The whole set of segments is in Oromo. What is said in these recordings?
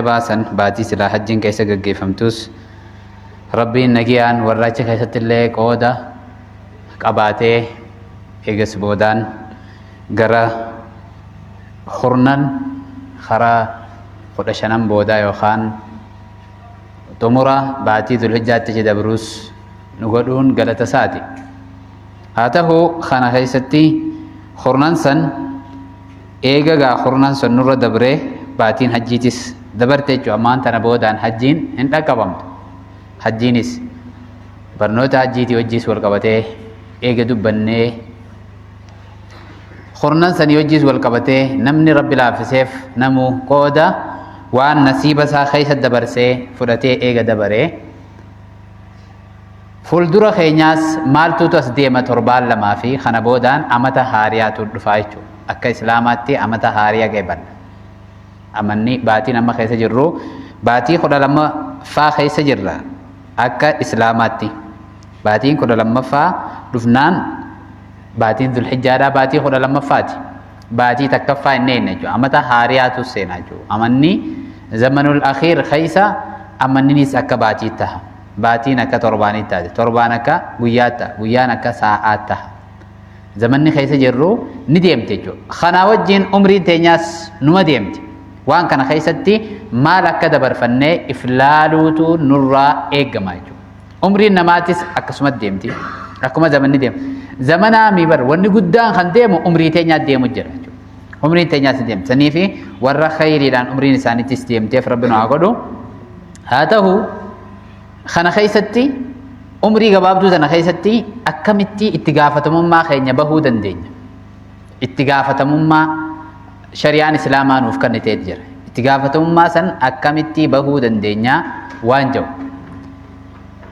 Baasan baatii silaa hajjiin keessa gaggeeffamtus Rabbiin nagiyaan warra achi keessatti illee qooda qabaatee eegas boodaan gara kurnan karaa 15 boodaa yookaan xumura baatii Zulhijjaatti achi dabruus nu godhuun galata isaati. Haa ta'u, kana keessatti kurnan san Eega gaa kurnan sun nurra dabree, baatiin hajjiitis dabarte jechuudha. Ammaan tana boodaan hajjiin hin dhaqqabamtu. Hajjiinis barnoota hajjiitii wajjiis wal qabatee eega dubbannee, kurnan sanii wajjiis wal qabatee, namni Rabbi laaffiseef namu qooda waan nasiiba isaa keessa dabarsee fudhatee eega dabaree, fuuldura keenyaas maaltuutu as deema? Torbaan lamaa fi kana boodaan amata haariyaatu dhufaa jechuudha. Akka Islaamaatti amata haariyaa qeebanna. Amanni baatiin amma keessa jirru baatii 12ffaa keessa jirra akka Islaamaatti. Baatiin 12ffaa dhufnaan baatiin Zulhijjaadhaa baatii 12ffaati. Baatii takkaffaa inni eenna jechuudha. Amata haariyaatu seenaa jechuudha. Amanni zamanul akhiir keessa amanninis akka baatii taha. Baatiin akka torbaanii taate, torbaan akka guyyaa ta'a, guyyaan akka saa'aa taha. Zamanni keessa jirru ni deemte jechuudha. Kanaa wajjin umriin teenyaas numa deemte. Waan kana keessatti maal akka dabarfannee if laaluutu nurraa eegama jechuudha. Umriin namaatis akkasuma deemti. Akkuma zamanni deemu. Zamanaa mi bar wanni guddaan kan deemu umrii teenyaa deemu jira jechuudha. Umriin teenyaas ni deemti. Saniifi warra khayriidhaan umriin isaaniitis deemteef Rabbi nu haa godhu. Haa ta'u, kana keessatti, umrii gabaabduu tana keessatti, akkamitti itti gaafatamummaa keenya bahuu dandeenya? Itti gaafatamummaa shari'aan Islaamaa nuuf kenniteet jira. Itti gaafatamummaa san akkamitti bahuu dandeenya waan jedhu.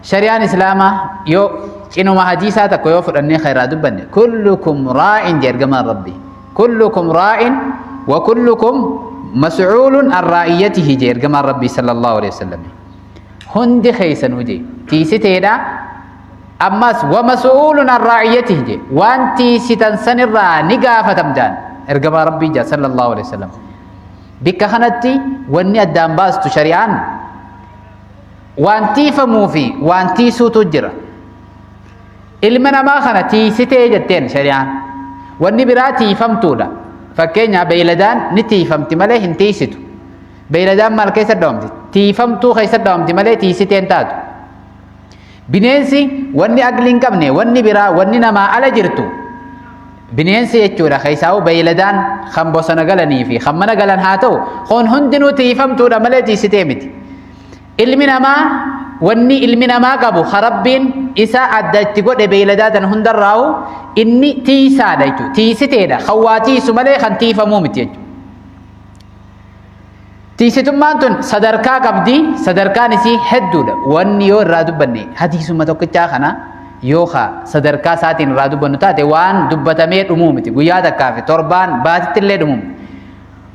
Shari'aan Islaamaa yoo cinuma hadiisaa tokko yoo fudhannee kan irraa dubbanne, kullukum raa'in jedhe ergamaan Rabbii. Kullukum raa'in wa kullukum mas'uulun an raa'iyyatihi jedhe ergamaan Rabbii sallallahu alaihi wasallam. Hundi keessanuu jedhe tiisiteedha. Ammas wa mas'uulun an raa'iyyatihi jedhe, waan tiisitan sanirraa ni gaafatamtaan ergamaa Rabbii jedhe sallallahu alaihi wasallam. Bikka kanatti wanni addaan baastu shari'aan waan tiifamuu fi waan tiisuutu jira. Ilma namaa kana tiisitee jetteen shari'aan. Wanni biraa tiifamtuudha. Fakkeenyaa beeyladaan ni tiifamti malee hin tiisitu. Beeyladaan maal keessa dhawamti? Tiifamtuu keessa dhawamti malee tiisitee hin taatu. Bineensi wanni aqlii hin qabne, wanni biraa, wanni namaa ala jirtu bineensi jechuudha. Keessaa'u beeyladaan kan bosona galanii fi kan mana galan haa ta'u, kun hundinuu tiifamtuudha malee tiisitee miti. Ilmi namaa, wanni ilmi namaa qabu ka Rabbiin isa adda itti godhe beeyladaa tan hundarraa'u, inni tiisaadha jechuudha. Tiisiteedha. Kan waa tiisu malee kan tiifamuu miti jechuudha. Tiisitummaan tun sadarkaa qabdi. Sadarkaan isii hedduudha. Wanni yoo irraa dubbanne, hadiisuma tokkichaa kana yoo ka sadarkaa isaatiin irraa dubbannu taate, waan dubbatamee dhumuu miti. Guyyaa takkaa fi torbaan baatitti illee dhumuu miti.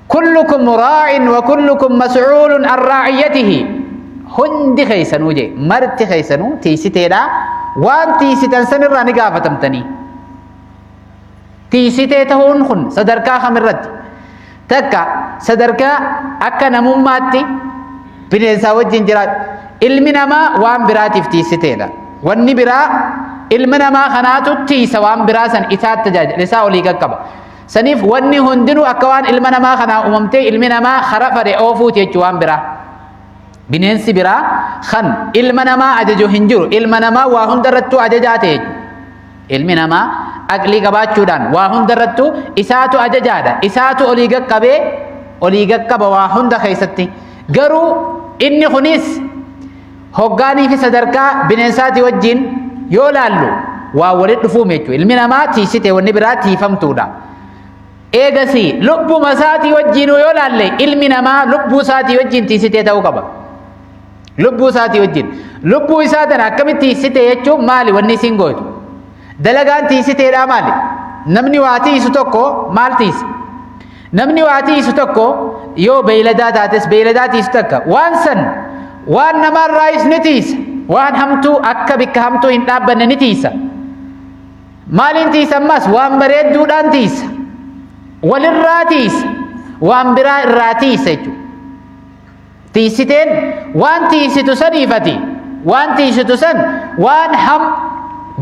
Kullukum raa'in wa kullukum mas'uulun an raa'iyyatihi. Hundi keessanuu jee, marti keessanuu tiisiteedha. Waan tiisitan sanirraa ni gaafatamtanii. Tiisitee ta'uun kun sadarkaa kamirratti? Takka, sadarkaa akka namummaatti bineensaa wajjin jiraatu. Ilmi namaa waan biraatiif tiisiteedha. Wanni biraa ilma namaa kanaatu tiisa, waan biraa san isaatti tajaajila, isaa olii qaqqaba. Saniif wanni hundinuu akka waan ilma namaa kanaa uumamtee, ilmi namaa kara fedhe oofuuti jechuu waan biraa. Bineensi biraa kan ilma namaa ajaju hin jiru. Ilma namaa waa hundarrattuu ajajaa ta'e jechuudha. Ilmi namaa aqlii qabaachuudhaan waa hundarrattuu isaatu ajajaadha. Isaatu olii qaqqabee olii qaqqaba waa hunda keessatti. Garuu inni kunis hoggaanii fi sadarkaa bineensaatii wajjin yoo laallu waa walitti dhufuum jechuudha. Ilmi namaa tiisite, wanni biraa tiifamtuudha. Eegasii lubbuma isaatii wajjin yoo laalle, ilmi namaa lubbuu isaatii wajjin tiisitee ta'uu qaba. Lubbuu isaatii wajjin. Lubbuu isaa tana akkamitti tiisite jechuun maali wanni isiin gootu? Dalagaan tiisiteedhaa maali? Namni waa tiisu tokko maal tiisa? Namni waa tiisu tokko yoo beeyladaa taates, beeyladaa tiisu takka waan san waan namaarraayis ni tiisa. Waan hamtuu akka bikka hamtuu hin dhaabbanne ni tiisa. Maaliin tiisa ammas? Waan bareedduudhaan tiisa. Walirraa tiisa. Waan biraa irraa tiisa jechuudha. Tiisiteen waan tiisitu saniifati waan tiisitu san waan ham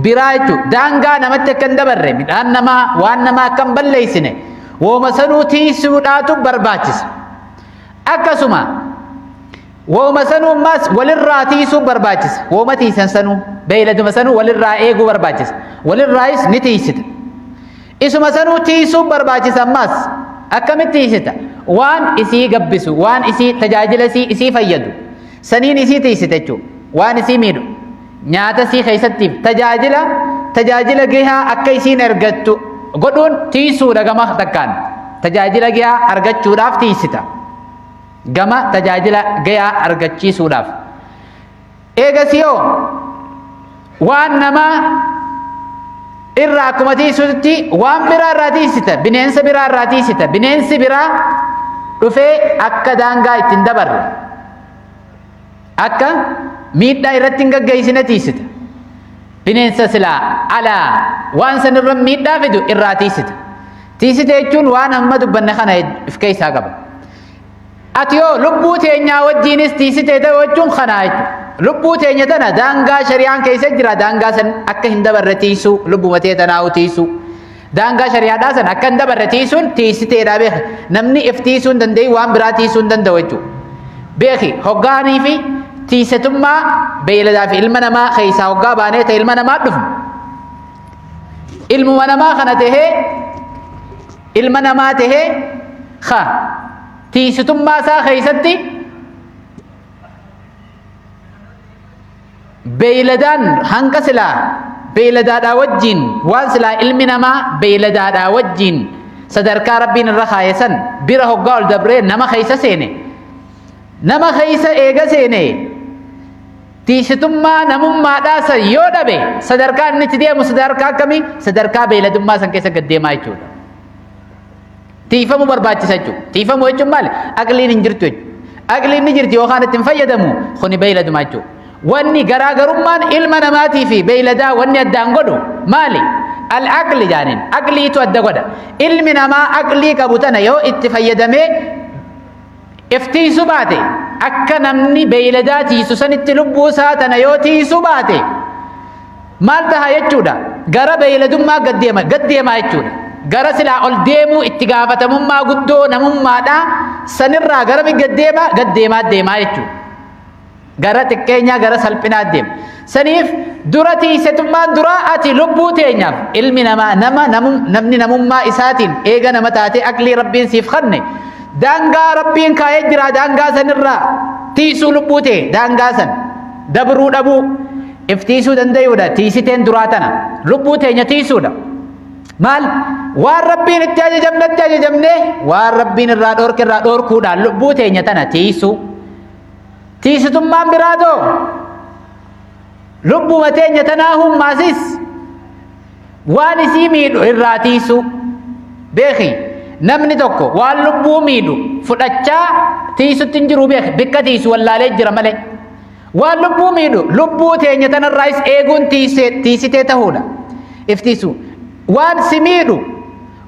biraa jechuudha. Daangaa namatti akka hin dabarre, midhaan namaa, waan namaa akka hin balleessine, wooma sanuu tiisuudhaatu barbaachisa. Akkasuma wooma sanuu ammaas walirraa tiisuu barbaachisa. Wooma tiisan sanuu, beeyladuma sanuu walirraa eeguu barbaachisa. Walirraayis ni tiisita. Isuma sanuu tiisuu barbaachisa ammaas. Akkamitti tiisita? Waan isii gabbisu, waan isii tajaajila isii fayyadu. Saniin isii tiisita jechuudha. Waan isii miidhu. Nyaata isii keessattiif tajaajila gahaa akka isiin argattu godhuun tiisuudha gama takkaan. Tajaajila gahaa argachuudhaaf tiisita. Gama tajaajila gahaa argachiisuudhaaf. Eegasiyoo waan namaa irraa akkuma tiisutti waan biraa irraa tiisita. Bineensa biraa irraa tiisita. Bineensi biraa dhufee akka daangaa ittiin dabarre, akka miidhaa irratti hin gaggeessine tiisita. Bineensa silaa alaa waan san irra miidhaa fidu irraa tiisita. Tiisita jechuun waan amma dubbanne kana of keessaa qaba. Ati yoo lubbuu teenyaa wajjiinis tiisitee ta'e jechuun kanaa jechuudha. Lubbuu teenya tana daangaa shari'aan keessa jira, daangaa san akka hin dabarre tiisuu, lubbuma tee tanaa'u tiisuu. Daangaa shari'aadhaa san akka hin dabarre tiisuun tiisiteedha beeki. Namni if tiisuu hin danda'in waan biraa tiisuu hin danda'u jechuudha. Beeki, hoggaanii fi tiisatummaa beeyladaa fi ilma namaa keessaa hoggaa baanee ta'e ilma namaa dhufnu. Ilmuma namaa kana tahee, ilma namaa tahee ha tiisitummaa isaa keessatti beeyladaan hanga silaa beeyladaadhaa wajjiin, waan silaa ilmi namaa beeyladaadhaa wajjiin sadarkaa Rabbiin irra kaaye san bira hoggaa ol dabree nama keessa seene, nama keessa eega seene, tiisitummaa namummaadhaa san yoo dhabe, sadarkaa inni itti deemu sadarkaa akkamii? Sadarkaa beeyladummaa san keessa gad deemaa jechuudha. Tiifamuu barbaachisa jechuudha. Tiifamuu jechuun maali? Aqliin hin jirtu jechuudha. Aqliin ni jirti yookaan ittiin fayyadamu kuni beeyladumaa jechuudha. Wanni garaagarummaan ilma namaatii fi beeyladaa wanni addaan godhu maali? Al-aqli jaaniin. Aqliitu adda godha. Ilmi namaa aqlii qabu tana yoo itti fayyadamee if tiisu baate, akka namni beeyladaa tiisu sanitti lubbuu isaa tana yoo tiisu baate, maal taha jechuudha? Gara beeyladummaa gad deema, gad deemaa jechuudha. Gara silaa ol deemuu itti gaafatamummaa guddoo namummaadhaa sanirraa gara gad deemaa, gad deemaa deemaa jechuudha. Gara xiqqeenyaa, gara salphinaa deema. Saniif dura tiisetummaan duraa ati lubbuu teenyaaf, ilmi namaa nama namni namummaa isaatiin eega nama taatee aqlii Rabbiin siif kanne, daangaa Rabbiin kaayee jira, daangaa sanirraa tiisuu, lubbuu tee daangaa san dabruu dhabuu if tiisuu danda'uudha. Tiisiteen duraa tana, lubbuu teenya tiisuudha. Maal? Waan Rabbiin itti ajajamnetti ajajamnee, waan Rabbiin irraa dhoorke irraa dhoorkuudhaan lubbuu teenya tana tiisuu. Tiisitummaan biraa too lubbuma teenya tanaa hummaasis waan isii miidhu irraa tiisuu. Beeki, namni tokko waan lubbuu miidhu fudhachaa tiisutti hin jiru, beeki, bikka tiisu wallaalee jira malee. Waan lubbuu miidhu lubbuu teenya tanarraayis eeguun tiisitee tahuudha. If tiisuu. Waan si miidhu,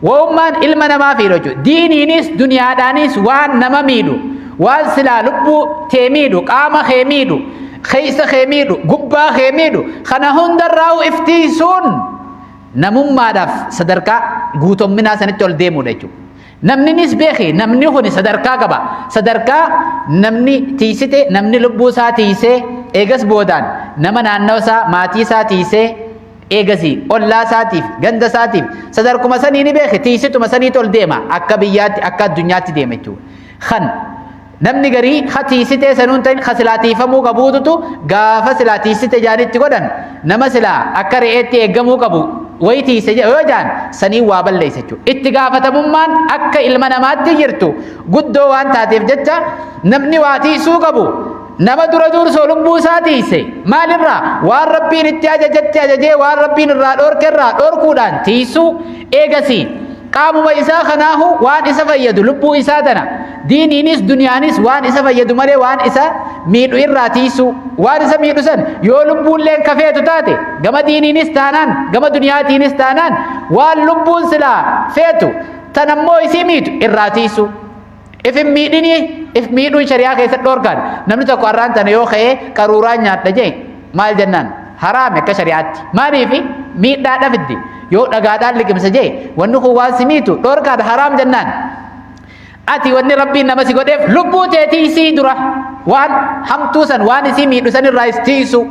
wa'ummaan ilma namaa fiidhu jechuudha. Diiniinis duniyaadhaanis waan nama miidhu, waan silaa lubbuu tee miidhu, qaama kee miidhu, keessa kee miidhu, gubbaa kee miidhu, kana hundarraa'u if tiisuun namummaadhaaf sadarkaa guutumminaa sanitti ol deemuudha jechuudha. Namninis beeki, namni kun sadarkaa qaba. Sadarkaa namni tiisite, namni lubbuu isaa tiisee, eegas boodaan nama naannoo isaa, maatii isaa tiisee, eegasi ollaa isaatiif, ganda isaatiif, sadarkuma sanii ni beeki, tiisituma saniitu ol deema, akka biyyaatti, akka addunyaatti deema jechuudha. Kan namni garii ha tiisitee sanuun ta'in, ha silaa tiifamuu qabuututu gaafa silaa tiisite jaanitti godhan, nama silaa akka re'eetti eeggamuu qabu wayi tiise yoo jaan sanii waa balleessa jechuudha. Itti gaafatamummaan akka ilma namaatti jirtu guddoo waan taateef jecha, namni waa tiisuu qabu nama dura dursoo lubbuu isaa tiise. Maalirraa? Waan Rabbiin itti ajajetti ajajee, waan Rabbiin irraa dhoorke irraa dhoorkuudhaan tiisuu. Eegasii qaamuma isaa kanaahu waan isa fayyadu, lubbuu isaa tana diiniinis duniyaanis waan isa fayyadu malee waan isa miidhu irraa tiisuu. Waan isa miidhu san yoo lubbuulleen kafeetu taate, gama diiniinis taanaan, gama duniyaatiinis taanaan, waan lubbuun silaa feetu tanammoo isii miidhu irraa tiisuu. If hin miidhini, if miidhuun shari'aa keessatti dhoorkaadha. Namni tokko har'aan tana yoo ka'ee qaruuraa nyaadha jee maal jennaan? Haraami akka shari'aatti. Maaliif? Miidhaadha fiddi. Yoo dhagaadhaan liqimsa jee wanni kun waan si miitu dhoorkaadha, haraam jennaan. Ati wanni Rabbiin nama si godheef lubbuu tee tiisii dura waan hamtuu san, waan isii miidhu san irraa is tiisu.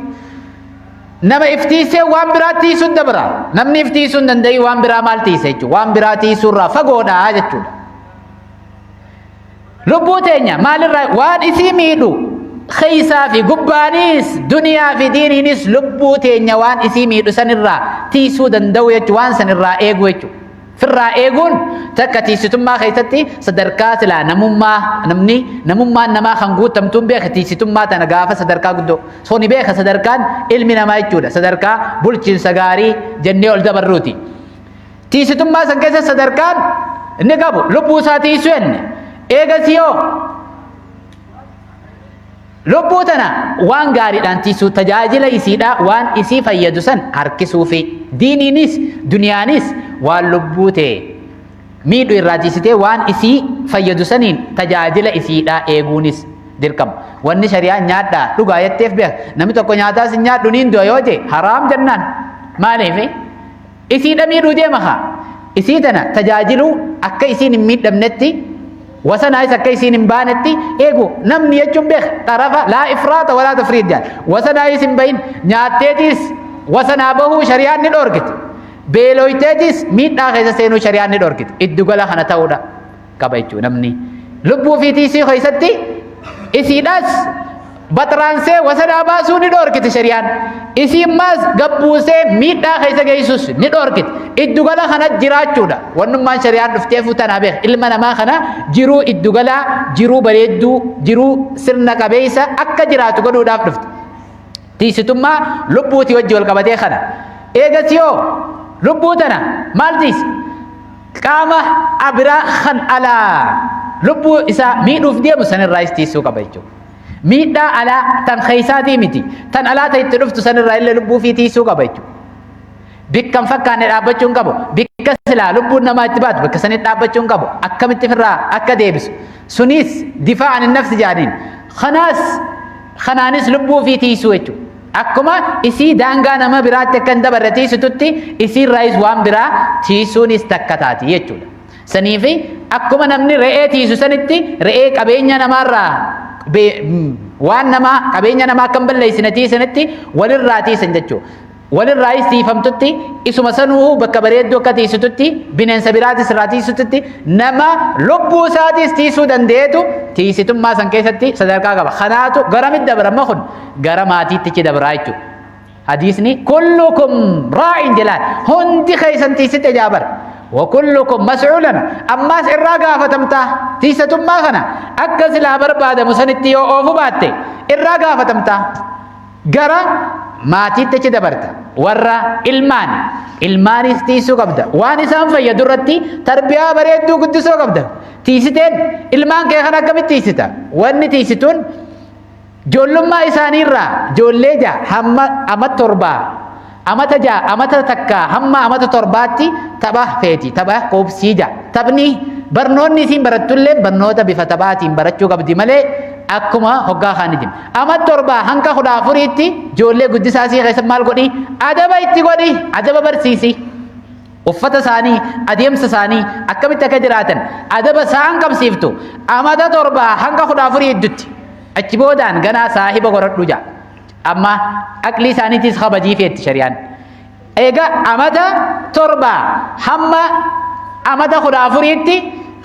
Nama if tiisee waan biraa tiisuun dabra. Namni if tiisuu hin danda'in waan biraa maal tiisa jechuudha. Waan biraa tiisuu irraa fagoodha jechuudha. Lubbuu teenya maalirraa waan isii miidhu keessaa fi gubbaanis, duniyaa fi diiniinis, lubbuu teenya waan isii miidhu sanirraa tiisuu danda'u jechuudha. Waan sanirraa eeguu jechuudha. Firraa eeguun takka tiisitummaa keessatti sadarkaa silaa namummaa, namni namummaan namaa kan guutamtuun beeka tiisitummaa tana gaafa sadarkaa guddoo. So ni beeka sadarkaan ilmi namaa jechuudha. Sadarkaa bulchiinsa gaarii jennee ol dabarruuti. Tiisitummaa san keessa sadarkaan inni qabu lubbuu isaa tiisuu jenne. Eegas yoo lubbuu tana waan gaariidhaan tiisuu, tajaajila isiidhaa waan isii fayyadu san harkisuu fi diiniinis duniyaanis waan lubbuu ta'e miidhu irraa tiisitee waan isii fayyadu saniin tajaajila isiidhaa eeguunis dirqama. Wanni shari'aan nyaadhaa dhugaa jetteef beeka. Namni tokko nyaataas hin nyaadhu niin du'a yoo jee haraam jennaan. Maaliif? Isiidha miidhuu deema haa. Isii tana tajaajiluu, akka isiin hin miidhamnetti, wasanaayis akka isiin hin baanetti eegu namni jechuun beeka. Xarafa laa ifraata walaa tafriid jedhan. Wasanaayis hin bahin, nyaatteetiis wasanaa bahuu shari'aan ni dhoorgite. Beelooyteetis miidhaa keessa seenuu shari'aan ni dhoorgite. Iddugala kana ta'uudha qaba jechuudha namni. Lubbuu fi tiisii keessatti isiidhaas baxraansee wasanaa baasuu ni dhoorkite shari'aan. Isiin maas gabbuusee miidhaa keessa geessus ni dhoorkite. Iddugala kana jiraachuudha. Wannummaan shari'aan dhufteefuu tanaa beeka. Ilma namaa kana jiruu iddugalaa, jiruu bareedduu, jiruu sirna qabeessa akka jiraatu godhuudhaaf dhufte. Tiisitummaa lubbuutii wajji wal qabatee kana. Eegas yoo lubbuu tana maal tiisa? Qaama biraa kan alaa lubbuu isaa miidhuuf deemu sanirraayis tiisuu qaba jechuudha. Miidhaa alaa tan keessaatii miti, tan alaa ta itti dhuftu sanirraa illee lubbuu fi tiisuu qaba jechuudha. Bikka hin fakkaanne dhaabbachuu hin qabu. Bikka silaa lubbuun namaa itti baatu bakka sanitti dhaabbachuu hin qabu. Akkamitti ofirraa akka deebisu. Sunis difaa ani nafsi jaaniin. Kanaas kanaanis lubbuu fi tiisuu jechuudha. Akkuma isii daangaa nama biraatti akka hin dabarre tiisitutti isiirraayis waan biraa tiisuunis takka taati jechuudha. Saniifi akkuma namni re'ee tiisu sanitti re'ee qabeenya namaarraa waan namaa qabeenya namaa akka hin balleessine tiisanitti walirraa tiisan jechuudha. Walirraayis tiifamtutti isuma sanuu bakka bareedduu akka tiisitutti, bineensa biraatis irraa tiisitutti, nama lubbuu isaatis tiisuu danda'eetu tiisitummaa san keessatti sadarkaa qaba. Kanaatu garamitti dabra amma kun? Gara maatiittichi dabraa jechuudha. Hadiisni kullukum raa'in jedhaan, hundi keessan tiisite jaabar. Wa kullukum mas'uulan, ammaas irraa gaafatamtaa. Tiisatummaa kana akka silaa barbaadamu sanitti yoo oofu baatte irraa gaafatamtaa. Gara maatiitti achi dabarta. Warra ilmaan ilmaanis tiisuu qabda. Waan isaan fayyadu irratti tarbiyaa bareedduu guddisuu qabda. Tiisiteen ilmaan kee kana akkamitti tiisita? Wanni tiisituun ijoollummaa isaaniirraa ijoollee 6 hamma amata 7, amata 6, amata 1 hamma amata 7tti tapha feeti, tapha qoobsii ja'a. Taphni barnoonni isiin barattullee barnoota bifa taphaatiin barachuu qabdi malee akkuma hoggaa kaanitiin. Amata 7 hanga 14tti ijoollee guddisaa isii keessa maal godhi? Adaba itti godhi, adaba barsiisi. Uffata isaanii, adeemsa isaanii, akkamitti akka jiraatan adaba isaan qabsiiftu amata 7 hanga 14 hedduutti. Achi boodaan ganaa saahiba godhadhu ja'a. Amma aqlii isaaniitis kabajii feetti shari'aan. Egaa amata 7 hamma amata 14tti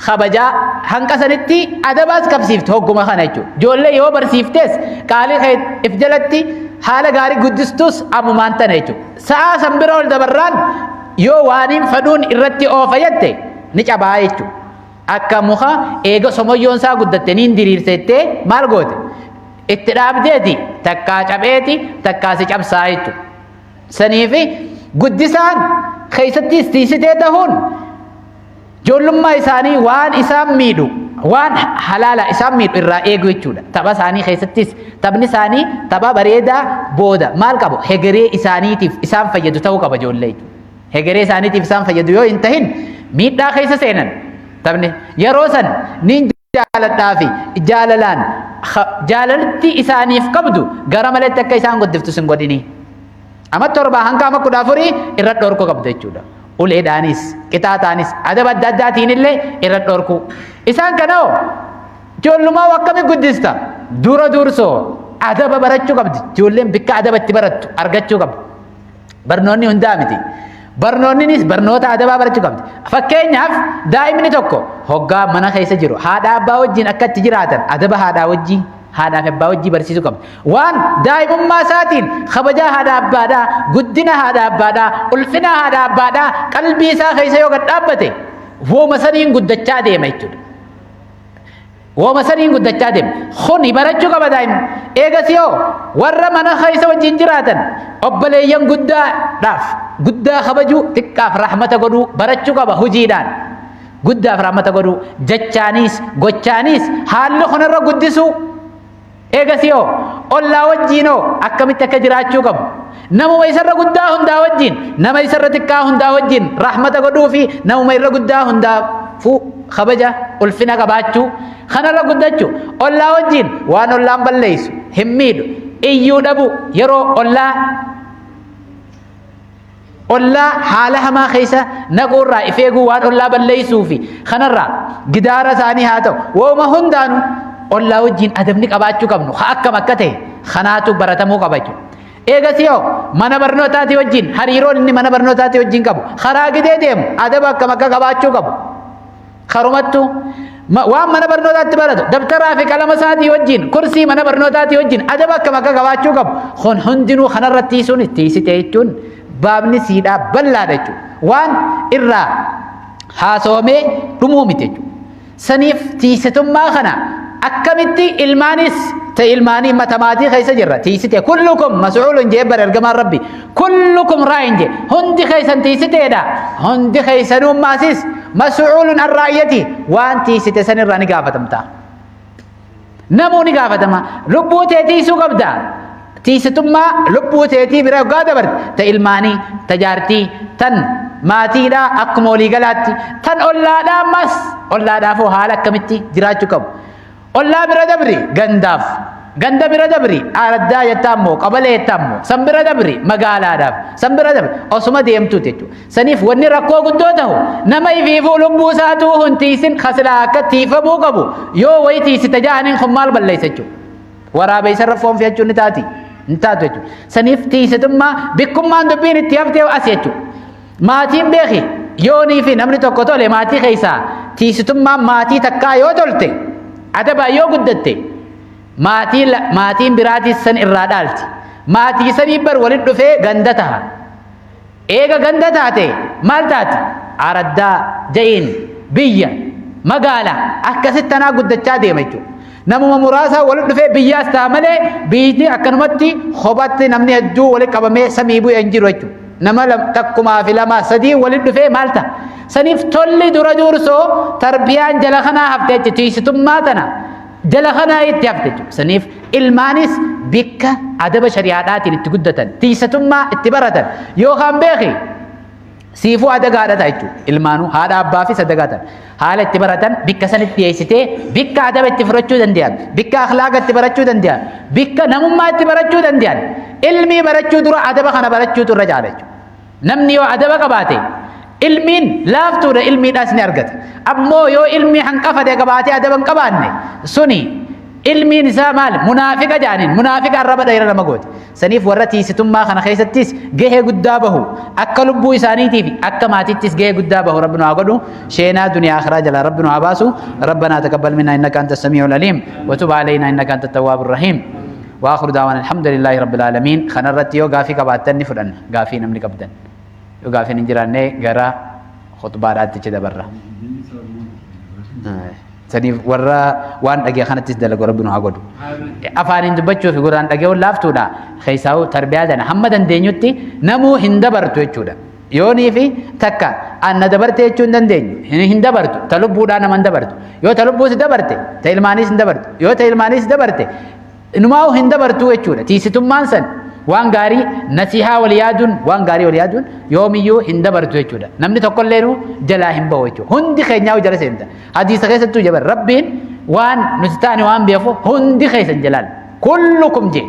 kabajaa, hanqa sanitti adabaas qabsiiftu hogguma kana jechuudha. Ijoollee yoo barsiiftes, qaalii kee if jalatti haala gaarii guddistus ammumaan tana jechuudha. Sa'aa san bira ol dabarraan yoo waaniin fadhuun irratti oofa jette ni cabaa jechuudha. Akka muka eega somoyyoon isaa guddatte niin diriirsettee maal goote? Itti dhaabdeeti takkaa capheeti takkaa si cabsaa jechuudha. Saniifi guddisaan keessattis tiisitee tahuun ijoollummaa isaanii waan isaan miidhu, waan halaala isaan miidhu irraa eegu jechuudha. Tapha isaanii keessattis taphni isaanii tapha bareedaa booda maal qabu, hegeree isaaniitiif isaan fayyadu ta'uu qaba ijoollee jechuudha. Hegeree isaaniitiif isaan fayyadu yoo hin tahin miidhaa keessa seenan. Taphni yeroo san niin Jaaladhaa fi jaalalaan jaalalti isaaniif qabdu gara maletti akka isaan guddiftu sin godhini. Ama 7 hanga ama 14 irra dhorkuu qabda jechuudha. Uleedhaanis, qixaaxaanis, adaba adda addaatiin illee irra dhorkuu. Isaan kana hoo ijoollummaa akkami guddista? Dura dursoo adaba barachuu qabdi. Ijoolleen bikka adaba itti barattu argachuu qabdi. Barnoonni hundaa miti. Barnoonninis barnoota adabaa barachuu qabdi. Fakkeenyaaf, daa'imni tokko hoggaa mana keessa jiru haadha abbaa wajjin akka itti jiraatan adaba haadhaa wajjin, haadhaa fi abbaa wajjin barsiisuu qabdi. Waan daa'imummaa isaatiin kabajaa haadha abbaadhaa, guddina haadha abbaadhaa, ulfina haadha abbaadhaa qalbii isaa keessa yoo gad dhaabbate, wooma saniin guddachaa deema jechuudha. Wooma saniin guddachaa deema. Kuni barachuu qaba daa'imni. Eegas yoo warra mana keessa wajjin jiraatan obboleeyyan guddaadhaaf guddaa kabajuu, xiqqaaf rahmata godhuu barachuu qaba hojiidhaan. Guddaaf rahmata godhuu, jechaaniis gochaaniis haalli kunirra guddisuu. Eegas yoo ollaa wajjiin hoo akkamitti akka jiraachuu qabu. Namuma isarra guddaa hundaa wajjin, nama isarra xiqqaa hundaa wajjin rahmata godhuu fi namuma irra guddaa hundaafuu kabaja ulfina qabaachuu, kanarra guddachuu, ollaa wajjin waan ollaan balleessu hin miidhu, iyyuu dhabu, yeroo ollaa haala hamaa keessa naquurraa if eeguu, waan ollaa balleessuu fi kanarraa gidaara isaanii haa ta'u, wooma hundaanuu ollaa wajjin adabni qabaachuu qabnu haa akkam akka ta'e kanaatu baratamuu qaba jechuudha. Eegas yoo mana barnootaatii wajjin hariiroon inni mana barnootaatii wajjin qabu, karaa gidee deemu adaba akkam akka qabaachuu qabu. Karumattu waan mana barnootaatti baratu, dabtaraa fi qalama isaatii wajjin, kursii mana barnootaatii wajjin adaba akkam akka qabaachuu qabu. Kun hundinuu kanarratti tiisuun tiisite jechuun baabni siidhaa bal'aadha jechuudha. Waan irraa haasawamee dhumuu miti jechuudha. Saniif tiisitummaa kana akkamitti ilmaanis ta'e, ilmaanii mata maatii keessa jirra tiisite. Kullukum mas'uulun jee bara ergamaan Rabbi, kullukum raa'in jee, hundi keessan tiisiteedha, hundi keessanuu maasis mas'uulun an raa'iyyati, waan tiisite san irraa ni gaafatamta. Namuu ni gaafatama. Lubbuu tee tiisuu qabda. Tiisitummaa lubbuu teetii bira yoggaa dabarte, ta ilmaanii, ta jaartii, tan maatiidhaa, akkuma waliigalaatti tan ollaadhaa, ammas ollaadhaafoo haala akkamitti jiraachuu qabu. Ollaa bira dabri, gandaaf. Ganda bira dabri, araddaa jettaa immoo, qabalee jettaa immoo, san bira dabri, magaalaadhaaf, san bira dabri, osuma deemtuuti jechuudha. Saniif wanni rakkoo guddoo tahu, nama ifiifuu lubbuu isaatuu hin tiisin, kasilaa akka tiifamuu qabu yoo wayi tiisite ja'aniin, kun maal balleessa jechuudha. Waraabessa irra foon fe'achuun ni taati. Hin taatu jechuudha. Saniif tiisitummaa bikkummaan dubbiin itti haftee as jechuudha. Maatiin beeki, yoonii fi namni tokko tole maatii keessaa, tiisitummaan maatii takkaa yoo tolte, adabaa yoo guddatte, maatiin biraatis san irraa dhaalti. Maatii sanii bar walitti dhufee ganda taha. Eega ganda taate maal taati? Araddaa ja'iin, biyya, magaala, akkasitti tanaa guddachaa deema jechuudha. Namuma muraasa walitti dhufee biyyaas ta'a malee, biyyi akkanumatti kophaatti namni hedduu walitti qabamee samii bu'ee hin jiru jechuudha. Nama takkumaa fi lama sadii walitti dhufee maal ta'a? Saniif tolli dura dursoo tarbiyaan jala kanaa hafte jechuudha. Tiisitummaa tana jala kanaa itti hafte jechuudha. Saniif ilmaanis bikka adaba shari'aadhaatiin itti guddatan, tiisatummaa itti baratan yookaan beeki siifuu adagaadha ta'a jechuudha. Ilmaanuu haadha abbaa fi sadagaa ta'a. Haala itti baratan bikka sanitti dhiyeessitee, bikka adaba itti fudhachuu danda'an, bikka akhlaaqa itti barachuu danda'an, bikka namummaa itti barachuu danda'an, ilmii barachuu dura adaba kana barachuutu irra caala jechuudha. Namni yoo adaba qabaate ilmiin laaftuudha, ilmiidhaas ni argata. Ammoo yoo ilmii hanqafate qabaatee adaba hin qabaanne, suni ilmiin isaa maal? Munaafiqa jaaniin, munaafiqa arraba dheera nama gooti. Saniif warra tiisitummaa kana keessattis gahee guddaa bahu, akka lubbuu isaaniitii fi akka maatiittis gahee guddaa bahu Rabbi nu haa godhu. Sheenaa duniyaa akhiraa jalaa Rabbi nu haa baasu. Rabbanaa taqabbal minnaa innaka anta samii'ul aliim wa tub alaynaa innaka anta tawwaabur rahiim. Wa akhiru da'waana alhamdulillahi rabbil aalamiin. Kanarratti yoo gaafii qabaattan ni fudhanna. Gaafii namni qabdan. Yoo gaafiin hin jiraanne gara khutbaadhaatti achi dabarra. Saniif warra waan dhagee kanattis dalagu Rabbi nu haa godhu. Afaaniin dubbachuu fi gurraan dhaga'uun laaftuudha. Keessaa'u tarbiyaa tana hamma dandeenyutti namuu hin dabartu jechuudha. Yoonii fi takka anna dabarte jechuu hin dandeenyu. Hin dabartu. Ta lubbuudhaa nama hin dabartu. Yoo ta lubbuus dabarte, ta ilmaaniis hin dabartu. Yoo ta ilmaaniis dabarte, inumaa'u hin dabartu jechuudha. Tiisitummaan san waan gaarii nasihaa wal yaaduun, waan gaarii wal yaaduun yoomiyyuu hin dabartu jechuudha. Namni tokkolleenu jalaa hin bahu jechuudha. Hundi keenyaa jala seenta. Hadiisa keessattuu jabar Rabbiin Waan nuti taane waan beeku hundi keessan jalaan kullukum jee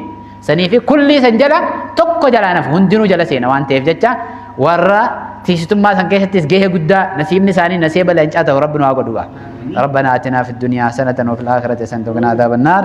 sanii fi kullii san jala tokko jalaa nafu hundinuu jala seena waan ta'eef jecha warra tiisitummaa san keessattis gahee guddaa nasiibni isaanii nasiiba leencaa ta'u rabbi nu haa godhu. ربنا آتنا في الدنيا حسنة وفي الآخرة حسنة وقنا عذاب النار.